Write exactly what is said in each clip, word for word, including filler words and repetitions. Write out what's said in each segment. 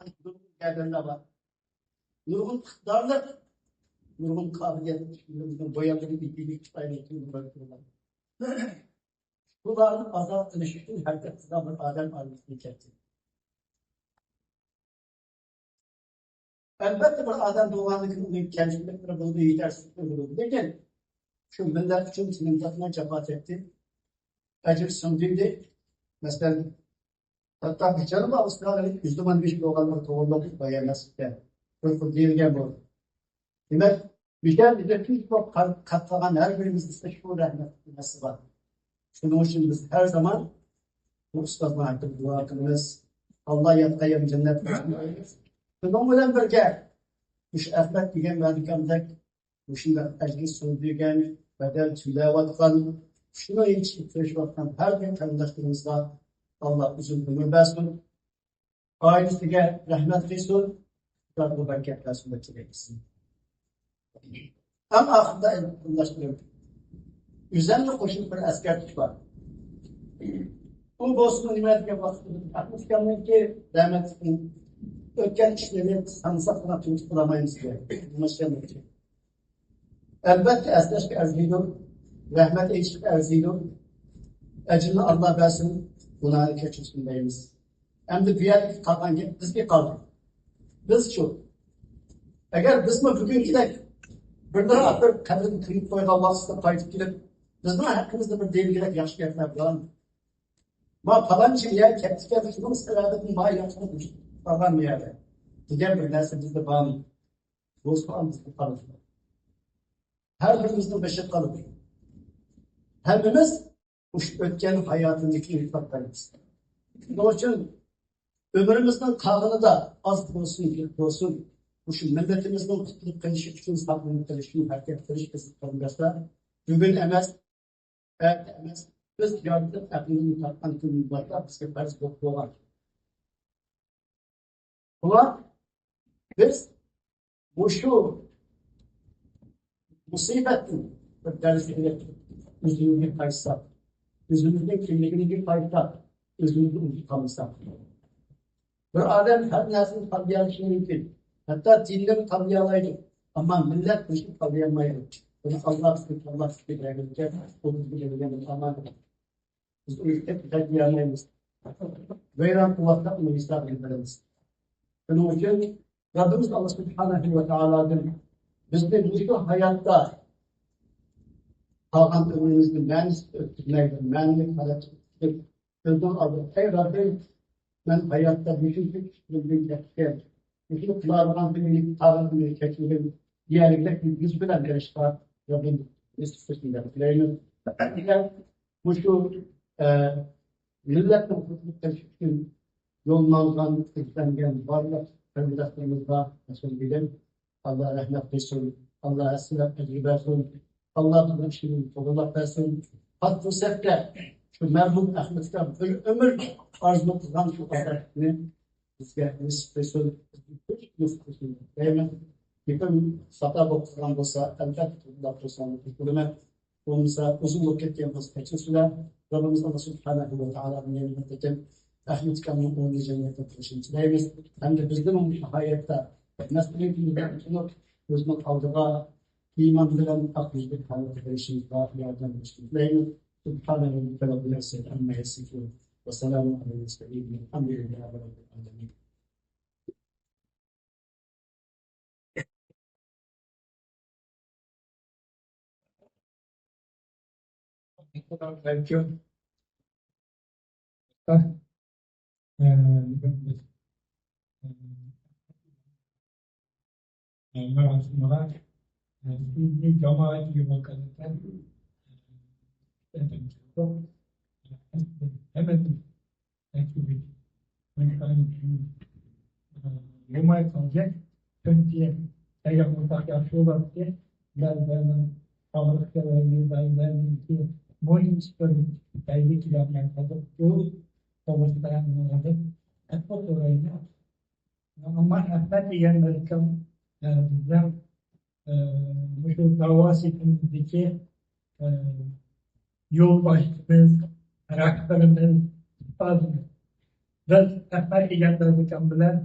نۇرغۇن ئادەملەر بار. نۇرغۇن ئىقتىدارلىق، نۇرغۇن قابىلىيەتلىك، بۇيانلىرى بىلىك تۇتايلى. بۇلارنى ئازاد قىلىش ئۈچۈن ھەرىكەت قىلغان بىر ئادەم ئارمىسىدىن كەتتى. ئەلۋەتتە، بىر ئادەم بولغاندىن كېيىن ئۇنىڭ كەمچىلىكلىرى بولىدۇ، يېتەرسىزلىكلىرى بولىدۇ. لېكىن شۇ مىللەت ئۈچۈن تىنىم تارتماي جاپا چەكتى. ئەجرى سىڭدۈردى. مەسىلەن، ھەتتا جەنۇبىي ئاۋسترالىيەدىن يۈزدە ئون بەش بولغانلار توغرىلىق بايان ئەسلىدە بىر خىل دېيىلگەن بولدى. دېمەك، مىشەل بىزگە تۈز بولۇپ قار-، قاتنىغان ھەر بىرىمىزگە شۇ رەھمەت نېمىسى بار. شۇنىڭ ئۈچۈن بىز ھەر زامان بۇ ئۇستازنىڭ ھەققىدە دۇئا قىلىمىز. ئاللا ياتقان يەرنى جەننەت قىلسۇن. شۇنىڭ بىلەن بىرگە، مۇشۇ ئەخمەت دېگەن ۋەدىكەمدەك مۇشۇنداق ئەجرى سۇندۇرغان، بەدەل تۆلەۋاتقان، شۇنىڭ يېتىشىگە تىرىشىۋاتقان ھەر بىر قېرىنداشلىرىمىزغا ئاللا ئۇزۇن ئۆمۈر بەرسۇن. ئائىلىسىگە رەھمەت قىلسۇن، ئۇلارغا بەرىكەت بەرسۇن دەپ تىلەيمىز. ئەڭ ئاخىرىدا، قېرىنداشلىرىم، ئۆزۈمنى قوشۇپ بىر ئەسكەرتىش بار. ئۇ بولسىمۇ نېمە دېگەن ۋاقىتتا ئەخمەت ئاكامنىڭكى رەھمەتلىكنىڭ ئۆتكەن ئىشلىرىنى سانىساقلا تۇيۇقسىز قىلالمايمىز دېگەن. ئەلۋەتتە ئەسلەشكە ئەرزىيدۇ، رەھمەت ئېيتىشقا ئەرزىيدۇ. ئەجرىنى ئاللا بەرسۇن، گۇناھىنى كەچۈرسۇن دەيمىز. ئەمدى بۇ يەردىكى قالغان گەپ بىزگە قالدى. بىزچۇ؟ ئەگەر بىزمۇ بۈگۈنكىدەك بىرلىرى ئاپىرىپ قەبرىدىن كۆمۈپ قويغان ۋاقتىدا قايتىپ كېلىپ، بىزنىڭ ھەققىمىزدە بىر دېيىلگۈدەك ياخشى گەپلەر بىلەن، ما پالانچى يەر كەپتىكەن، شۇنىڭ سەۋەبىدىن ما ياخشى قالغان يەردە دېگەن بىر نەرسە بىزدە بارمۇ؟ بۇ سوئال بىزگە قالىدۇ. ھەر بىرىمىزنىڭ بېشىغا قالىدۇ. ھەممىمىز مۇشۇ ئۆتكەن ھاياتىمىزنى ئېسلەپ قالىمىز. شۇنىڭ ئۈچۈن ئۆمرىمىزنىڭ قالغىنىدا ئاز بولسۇن، كۆپ بولسۇن، مۇشۇ مىللىتىمىزنىڭ قۇتۇلۇپ قېلىشى ئۈچۈن، ساقلىنىپ قېلىشى ئۈچۈن ھەرىكەت قىلىش، ئەزىز قېرىنداشلار، بۈگۈن ئەمەس، ئەتە ئەمەس، بىز يارىتىپ ئەقلىمىزنى تاپقان كۈندىن باشلاپ بىزگە پەرز بولۇپ بولغان. شۇڭا بىز مۇشۇ مۇسىبەتتىن بىر دەرس ئېلىپ، ئۆزىمىزگە قايتساق، ئۆزىمىزنىڭ كىملىكىمىزگە قايتساق، ئۆزىمىزنى ئۇنتۇپ قالمىساق. بىر ئادەم ھەر نەرسىنى تاللىيالىشى مۇمكىن. ھەتتا دىننىمۇ تاللىيالايدۇ. ئەمما مىللەت بىر ئىشنى تاللىيالمايدۇ. بۇنى ئاللا بىزگە تاللاپ بېرىدىكەن، بۇ بىزگە بەرگەن بىر ئامانەت. بىز ئۇنى تەكرارلىيالمايمىز. ۋەيران قىلىۋاتساق، ئۇنى ھېسابىنى بېرىمىز. شۇنىڭ ئۈچۈن رەببىمىز ئاللا سۇبھانەھۇ ۋە تائالادىن بىزنى مۇشۇ ھاياتتا قالغان ئۆمرىمىزنى مەنىسىز ئۆتكۈزمەيدۇ، مەنىلىك ھايات ئۆتكۈزۈپ، كۆزنىڭ ئالدىدا، ئەي رەببىم، مەن ھاياتتا مۇشۇنچە كۈچلىرىمدىن كەتكەن، مۇشۇنى قىلالىغان كۈنۈمنى، تاغىتىمنى كەچۈرگىن دېيەرلىك يۈز بىلەن بېرىشقا رەببىم نېسىپ قىلسۇن دەپ تىلەيمىز. مۇشۇ، ئە، مىللەتنىڭ قۇتۇلۇپ قېلىشى ئۈچۈن يول ماڭغان، ئىزدەنگەن بارلىق قېرىنداشلىرىمىزغا رەسۇل دېدىم. ئاللا رەھمەت قىلسۇن، ئاللا ھەسسىلەپ ئەجىر بەرسۇن، ئاللا بىزنىڭ ئىشىمىزنى توغرىلاپ بەرسۇن. خاس پۇرسەتتە شۇ مەرھۇم ئەخمەت ئاكا بىر ئۆمۈر ئارزۇ قىلغان شۇ ئازادلىقنى بىزگە نېسىپ قىلسۇن، نېسىپ قىلسۇن دەيمەن. گېپىم خاتا بولۇپ قالغان بولسا، ئەلۋەتتە توغرىلاپ قويساڭلار بىلىمەن. بولمىسا، ئۇزۇن بولۇپ كەتكەن بولسا، كەچۈرسىلەر. رەببىمىز ئاللا سۇبھانەھۇ ۋە تائالادىن يەنە بىر قېتىم ئەخمەت ئاكامنىڭ ئورنىنى جەننەتتە قىلىشىنى تىلەيمىز. ھەمدە بىزنىمۇ مۇشۇ ھاياتتا مەسئۇلىيىتىمىزدىن قۇتۇلۇپ، ئۆزىنىڭ ئالدىغا ئىمان بىلەن ئاق يۈزلۈك ھالەتتە قېلىشىمىزغا ياردەم بېرىشىنى تىلەيمىز. سبحان ربك رب العزة عما يصفون، وسلام على المرسلين، والحمد لله رب العالمين. Thank you. ئەمما ئەخمەت دېگەن مەلىكىم، ئە، بىزنىڭ، ئە، مۇشۇ داۋا سېپىمىزدىكى، ئە، يولباشچىمىز، رەھبىرىمىز، ئۇستازىمىز. بىز ئەخمەت دېگەن مەلىكىم بىلەن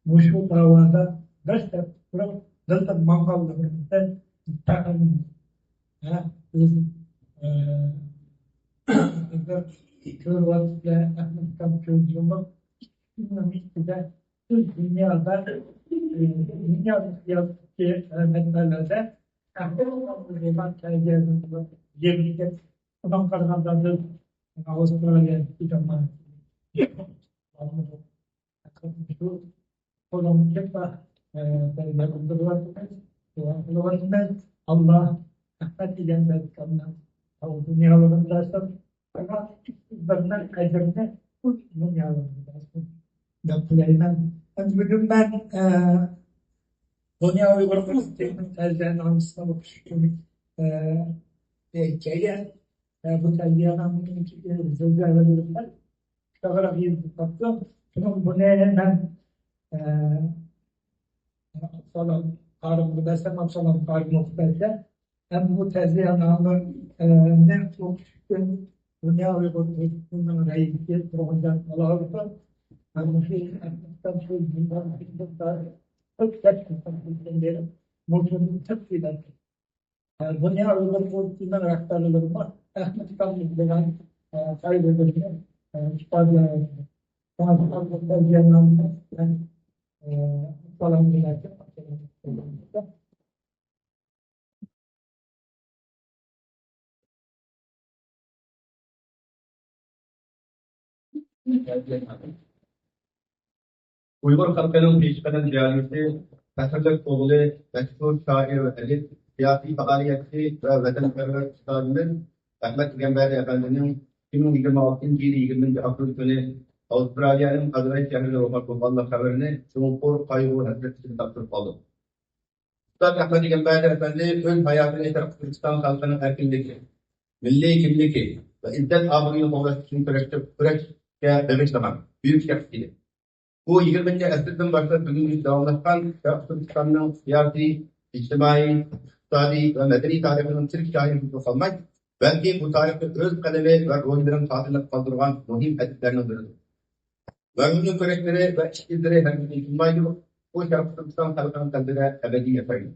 مۇشۇ داۋادا بىر تەرەپ تۇرۇپ، بىللە ماڭغانلىقىمىزدىن پەخىرلىنىمىز. ھە، بىز، ئە، ھازىر كۆرۈۋاتىسىلەر، ئەخمەت ئاكام كۆرۈۋاتىدۇ. ئىككى كۈننىڭ ئىچىدە پۈتۈن دۇنيادا، ئە، دۇنيا مىقياسىدىكى، ئە، مەنبەلەردە ئەخمەت ئاكام بولغان تەربىيەنىڭ يېرىگە، ئۇنىڭ قارىغاندا بىز ئاۋسترالىيەدىكى جامائەت. قولۇڭنى چېقىپ، ئە، بەرگەن بىلدۈرۈۋاتىمىز، دۇئا قىلىۋاتىمىز. ئاللا رەھمەت دېگەن بەرىكاتنى دۇنيالىرىمىز بەرسۇن. بىرنىڭ ئەجرىنى دۇنيالىرىمىز بەرسۇن دەپ تىلەيمەن. ئەمدى بۈگۈن مەن، ئە، دۇنيا ئۇيغۇر قۇرۇلتىيىنىڭ تەزىيە نامىسىنى ئوقۇش ئۈچۈن، ئە، كەلگەن. ئە، بۇ تەزىيە نامىنىڭ ئىچىدە زىلزىلە بىلەن شۇنداقراق يېزىپ قاپتۇ. شۇنىڭ بۇنى مەن، ئە، ئابسالام قارىمغا بەرسەم، ئابسالام قارىم ئوقۇپ بەرسە، ھەم بۇ تەزىيەنامىنى ئوقۇش ئۈچۈن دۇنيا ئۇيغۇر قۇرۇلتىيىنىڭ رەئىسى تۇرغۇنجان ئالاۋۇتۇن، مەن مۇشۇ مۇشۇ مۇشۇ دۇنيا ئۇيغۇر قۇرۇلتىيىنىڭ رەھبەرلىرىمۇ ئەخمەت ئاكامنى بىلگەن، ئە، قايغۇدىن، ئە، ئىپادىلەندى. شۇڭا بۇ تەزىيەنامىنى مەن، ئە، سالام بىلەن ئۇيغۇر خەلقىنىڭ پېشقەدەم زىيالىيسى، پەخىرلىك ئوغلى، مەشھۇر شائىر ۋە ئەدىب، سىياسىي پائالىيەتچى ۋە ۋەتەنپەرۋەر ئۇستازىمىز ئەخمەت ئىگەمبەردى ئەپەندىنىڭ ئىككى مىڭ يىگىرمە ئالتىنچى يىلى يىگىرمىنچى ئاپرېل كۈنى ئاۋسترالىيەنىڭ ئادېلايد شەھىرىدە ۋاپات بولغانلىق خەۋىرىنى چوڭقۇر قايغۇ-ھەسرەت ئىچىدە تاپشۇرۇپ قالدۇق. ئۇستاز ئەخمەت ئىگەمبەردى ئەپەندى ئۆز ھاياتىنى شەرقىي تۈركىستان خەلقىنىڭ ئەركىنلىكى، مىللىي كىملىكى ۋە ئىززەت-ئابرۇيىنى قوغداش ئۈچۈن كۈرەشتە، كۈرەشكە بېغىشلىغان بۈيۈك شەخس ئىدى. بۇ يىگىرمىنچى ئەسىردىن باشلاپ بۈگۈنگىچە داۋاملاشقان شەرقىي تۈركىستاننىڭ سىياسىي، ئىجتىمائىي، ئىقتىسادىي ۋە مەدەنىي تارىخىنىڭ تىرىك شاھىدى بولۇپ قالماي، بەلكى بۇ تارىختا ئۆز قەلىمى ۋە روھى بىلەن خاتىرىلىك قالدۇرغان مۇھىم ئەدىبلەرنىڭ بىرىدۇر. مەرھۇمنىڭ كۆرەكلىرى ۋە ئىش ئىزلىرى ھەرگىز ئۇنتۇلمايدۇ، ئۇ شەرقىي تۈركىستان خەلقىنىڭ قەلبىدە ئەبەدىي ياشايدۇ.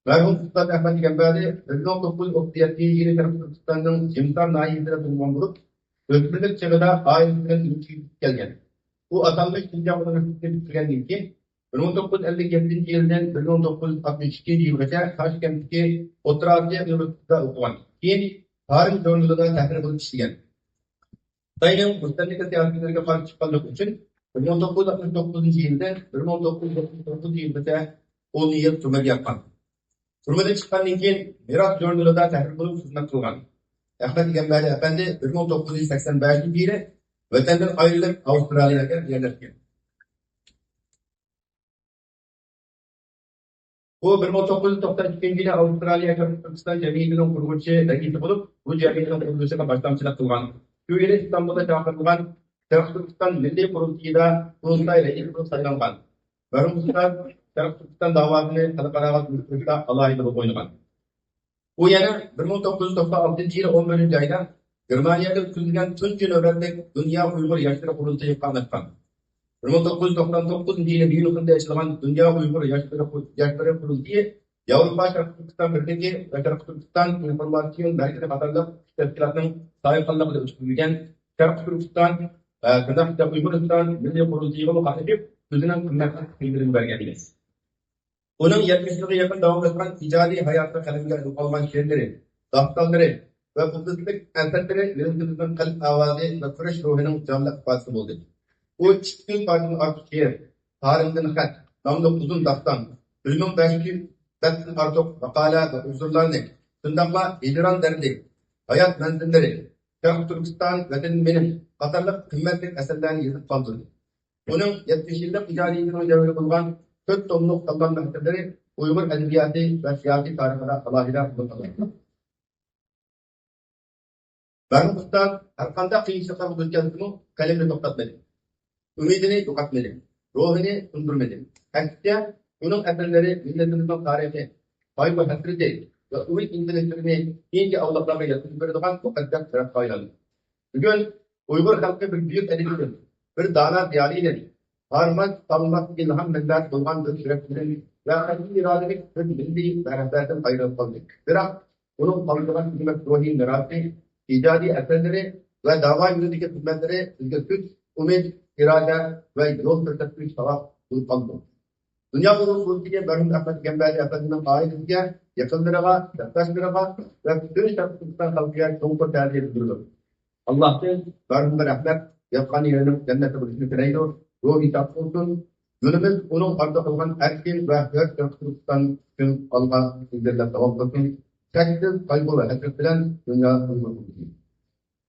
مەرھۇم ئۇستاز ئەخمەت ئىگەمبەردى بىر مىڭ توققۇز يۈز ئوتتۇز يەتتىنچى يىلى شەرقىي تۈركىستاننىڭ جىمسار ناھىيەسىدە تۇغۇلغان بولۇپ، ئۆسمۈرلۈك چېغىدا ئائىلىسى بىلەن ئۈرۈمچىگە كۆچۈپ كەلگەن. ئۇ ئاتالمىش شىنجاڭ ئۇنىۋېرسىتېتىنى پۈتتۈرگەندىن كېيىن، بىر مىڭ توققۇز يۈز ئەللىك يەتتىنچى يىلدىن بىر مىڭ توققۇز يۈز ئاتمىش ئىككىنچى يىلغىچە تاشكەنتتىكى ئوتتۇرا ئاسىيا ئۇنىۋېرسىتېتىدا ئوقۇغان. كېيىن تارىم ژۇرنىلىدا تەھرىر بولۇپ ئىشلىگەن. خىتاينىڭ مۇستەملىكە سىياسەتلىرىگە قارشى چىققانلىقى ئۈچۈن، بىر مىڭ توققۇز يۈز ئاتمىش توققۇزىنچى يىلدىن بىر مىڭ توققۇز يۈز ئاتمىش توققۇزىنچى يىلغىچە ئون يىل تۈرمىدە ياتقان. تۈرمىدىن چىققاندىن كېيىن، مىراس ژۇرنىلىدا تەھرىر بولۇپ خىزمەت قىلغان. ئەخمەت ئىگەمبەردى ئەپەندى بىر مىڭ توققۇز يۈز سەكسەن بەشىنچى يىلى ۋەتەندىن ئايرىلىپ، ئاۋسترالىيەگە يەرلەشكەن. ئۇ بىر مىڭ توققۇز يۈز توقسان ئىككىنچى يىلى ئاۋسترالىيە شەرقىي تۈركىستان جەمئىيىتىنىڭ قۇرغۇچى رەئىسى بولۇپ، بۇ جەمئىيەتنىڭ قۇرۇلۇشىغا باشلامچىلىق قىلغان. شۇ يىلى ئىستانبۇلدا چاقىرىلغان شەرقىي تۈركىستان مىللىي قۇرۇلتىيىدا قۇرۇلتاي رەئىسى بولۇپ سايلانغان. مەرھۇم ئۇستاز شەرقىي تۈركىستان داۋاسىنى خەلقئاراغا تونۇشتۇرۇشتا ئالاھىدە رول ئوينىغان. ئۇ يەنە بىر مىڭ توققۇز يۈز توقسان ئالتىنچى يىلى ئون بىرىنچى ئايدا گېرمانىيەدە ئۆتكۈزۈلگەن تۇنجى نۆۋەتلىك دۇنيا ئۇيغۇر ياشلىرى قۇرۇلتىيىغا قاتناشقان. بىر مىڭ توققۇز يۈز توقسان توققۇزىنچى يىلى ميۇنخېندا ئېچىلغان دۇنيا ئۇيغۇر ياشلىرى قۇ-، ياشلىرى قۇرۇلتىيى ياۋروپا شەرقىي تۈركىستان بىرلىكى ۋە شەرقىي تۈركىستان ئىنفورماتسىيون مەركىزى قاتارلىق ئۈچ تەشكىلاتنىڭ ساھىبخانلىقىدا ئۆتكۈزۈلگەن شەرقىي تۈركىستان، ئە، بىرلەشتە ئۇيغۇرىستان مىللىي قۇرۇلتىيىغىمۇ قاتنىشىپ، ئۆزىنىڭ قىممەتلىك پىكىرلىرىنى بەرگەن ئىدى. ئۇنىڭ يەتمىش يىلغا يېقىن داۋاملاشقان ئىجادىي ھاياتىدا قەلەمگە ئېلىپ ئالغان شېئىرلىرى، داستانلىرى ۋە پۇلتىللىق ئەسەرلىرى مىللىتىمىزنىڭ قەلب ئاۋازى ۋە كۈرەش روھىنىڭ جانلىق ئىپادىسى بولدى. ئۇ ئىككى يۈز پارچىدىن ئارتۇق شېئىر، تارىمدىن خەت ناملىق ئۇزۇن داستان، بىر مىڭ بەش يۈز بەتتىن ئارتۇق ماقالە ۋە ئۇزۇنلارنى، شۇنداقلا ھىجران دەردى، ھايات مەنزىللىرى، شەرقىي تۈركىستان، ۋەتىنىم مېنىڭ قاتارلىق قىممەتلىك ئەسەرلەرنى يېزىپ قالدۇردى. ئۇنىڭ يەتمىش يىللىق ئىجادىيىتىنىڭ دەۋرى بولغان تۆت توملۇق سانلانما ئەسەرلىرى ئۇيغۇر ئەدەبىياتى ۋە سىياسىي تارىخىدا ئالاھىدە ئورۇن ئالغان. مەرھۇم ئۇستاز ھەرقانداق قىيىنچىلىقلارغا دۇچ كەلسىمۇ، قەلىمىنى توختاتمىدى. ئۈمىدىنى يوقاتمىدى. روھىنى سۇندۇرمىدى. ئەكسىچە، ئۇنىڭ ئەسەرلىرى مىللىتىمىزنىڭ تارىخى، قايغۇ-ھەسرىتى ۋە ئۈمىد ئىنتىلىشلىرىنى كېيىنكى ئەۋلادلارغا يەتكۈزۈپ بېرىدىغان مۇقەددەس مىراسقا ئايلاندى. بۈگۈن ئۇيغۇر خەلقى بىر بۈيۈك ئەدىبىدىن، بىر دانا زىيالىيدىن، ھارماس، تالماس ئىلھام مەنبەسى بولغان بىر يۈرەكچىدىن ۋە قەتئىي ئىرادىلىك بىر مىللىي مەرھەمدىن ئايرىلىپ قالدى. بىراق، ئۇنىڭ قالدۇرغان قىممەت روھىي مىراسى، ئىجادىي ئەسەرلىرى ۋە داۋا يولىدىكى خىزمەتلىرى بىزگە كۈچ، ئۈمىد، ئىرادە ۋە يول كۆرسەتكۈچ ساۋاق بولۇپ قالىدۇ. دۇنيا بۇلبۇلىدىكى مەرھۇم ئەخمەت ئىگەمبەردى ئەپەندىنىڭ ئائىلىسىگە، يېقىنلىرىغا، سەپداشلىرىغا ۋە پۈتۈن شەرقىي تۈركىستان خەلقىگە چوڭقۇر تەزىيە بىلدۈرىدۇ. ئاللاھتىن مەرھۇمغا رەھمەت، ياتقان يېرىنىڭ جەننەتتە بولۇشىنى تىلەيدۇ. روھى شاد بولسۇن. يولىمىز ئۇنىڭ ئارزۇ قىلغان ئەركىن ۋە ھۆر شەرقىي تۈركىستان ئۈچۈن ئالغا ئىلگىرىلەپ داۋام قىلسۇن. چەكسىز قايغۇ ۋە ھەسرەت بىلەن دۇنيا ئۇيغۇر ئۇممىتى.